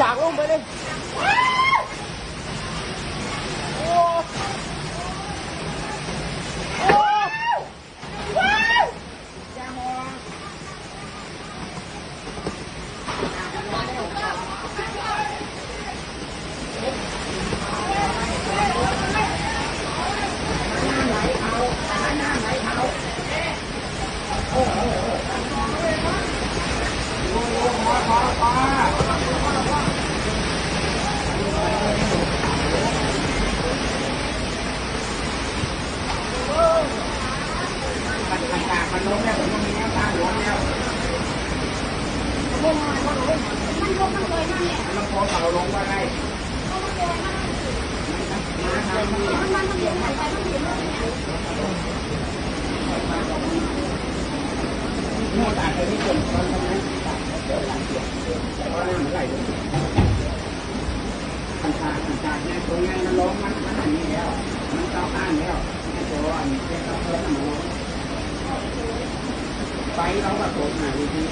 ຈາກລົງໄປເລີຍ. ໂອ້ ໂອ້ ຄັນຖ້າ ຄັນຖ້າແຮງຕົວໃຫຍ່ມັນລົງ ມັນ ມັນອັນນີ້ແລ້ວ ມັນເກົ້າຂ້າງແລ້ວ ແຮງຕົວອັນເຈັດເກົ້າເທື່ອມັນລົງ ໄຟເຮົາກໍຕົກໜ້າເວທີ.